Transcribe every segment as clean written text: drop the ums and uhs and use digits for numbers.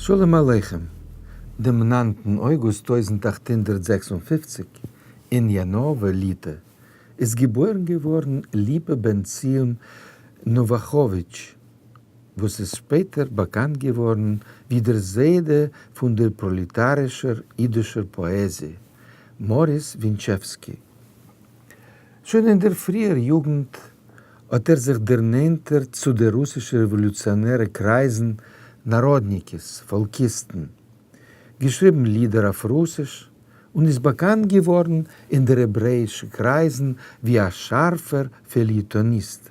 שלום עליכם, דעם נײַנטן אויגוסט 1856, אין יאנאווע, ליטע, איז געבוירן געווארן ליפא בן ציון נאוואכאוויטש, וואס איז שפעטער באקאנט געווארן ווי דער זיידע פון דער פראלעטארישער אידישער פאעזיע, מאריס ווינטשעווסקי. שוין אין דער פריער יוגנט האט ער זיך דערנענטערט צו די רוסישע רעוואלוציאנערע קרייזן, נאראדניקעס, פאלקיסטן, געשריבן לידער אויף רוסיש, און איז באקאנט געווארן אין די העברעאישע קרייזן ווי א שארפער פעליעטאניסט.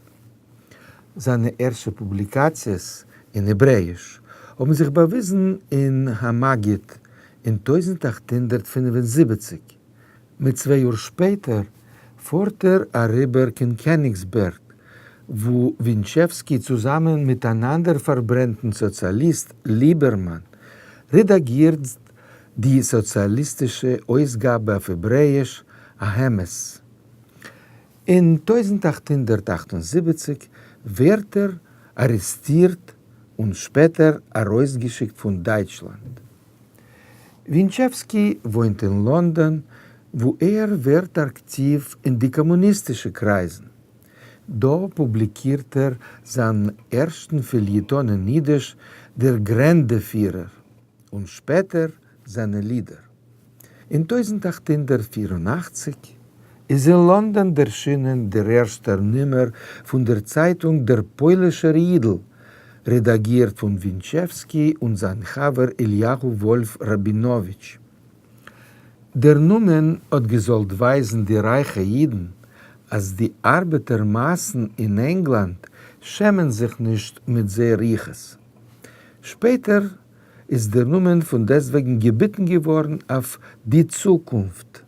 זיינע ערשטע פובליקאציעס אין העברעאיש האבן זיך באוויזן אין המגיד אין 1875. מיט צוויי יאר שפעטער פארט ער אריבער קיין קעניגסבערג, וואו ווינטשעווסקי צוזאמען מיט אן אנדער פארברענטן סאציאליסט ליבערמאן רעדאגירט די סאציאליסטישע אויסגאבע אויף העברעאיש האמת. אין 1878 ווערט ער ארעסטירט און שפעטער ארויסגעשיקט פון דייטשלאנד. ווינטשעווסקי וואוינט אין לאנדאן וואו ער ווערט אקטיוו אין די קאמוניסטישע קרייזן. דא פובליקירט ער זיין ערשטן פעליעטאן אין אידיש דער גרענדע-פירער און שפעטער זיינע לידער. אין 1884 איז אין לאנדאן ערשינען דער ערשטער נומער פון דער צייטונג דער פוילישער אידל, רעדאגירט פון ווינטשעווסקי און זיין חבר אליהו וואלף ראבינאוויטש. דער נאמען האט געזאלט ווייזן די רייכע אידן אז די ארבעטער מאסן אין ענגלאנד שעמען זיך נישט מיט זייער יחוס. שפעטער איז דער נאמען פון דעסטוועגן געביטן געווארן אויף די צוקונפט.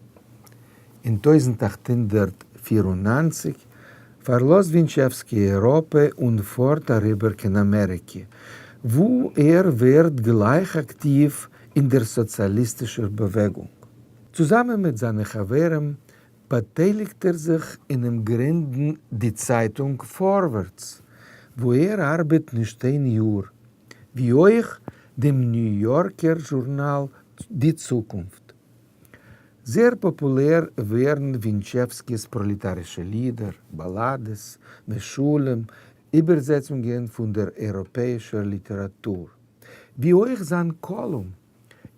אין 1894 פארלאזט ווינטשעווסקי אייראפע און פארט אריבער קיין אמעריקע, וואו ער ווערט גלייך אקטיוו אין דער סאציאליסטישער באוועגונג. צוזאמען מיט זיינע חברים באטייליגט ער זיך אינעם גרינדן די צייטונג פארווערטס, וואו ער ארבעט נישט איין יאר, ווי אויך דעם ניו יארקער זשורנאל די צוקונפט. זייער פאפולער ווערן ווינטשעווסקי'ס פראלעטארישע לידער, באלאדעס, משלים, איבערזעצונגען פון דער אייראפעאישער ליטעראטור, ווי אויך זיין קאלום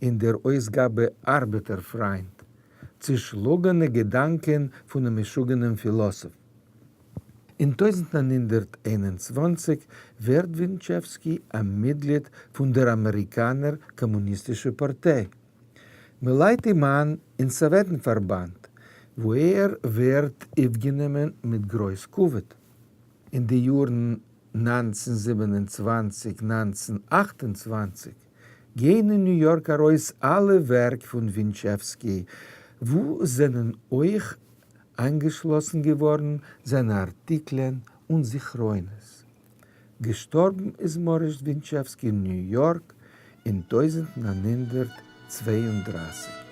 אין דער אויסגאבע ארבעטער פריינט, צעשלאגענע געדאנקען פונעם משוגענעם פילאסאף. אין 1921 ווערט ווינטשעווסקי א מיטגליד פון דער אמעריקאנער קאמוניסטישער פארטיי. מ'לייט אים איין אין סאוועטן-פארבאנד, וואו ער ווערט אויפגענומען מיט גרויס כבוד. אין די יארן 1927, 1928 גייען אין ניו יארק ארויס אלע ווערק פון ווינטשעווסקי, וואו זענען אויך איינגעשלאסן געווארן זיינע ארטיקלען און זכרונות. געשטארבן איז מאריס ווינטשעווסקי אין ניו יארק אין 1932.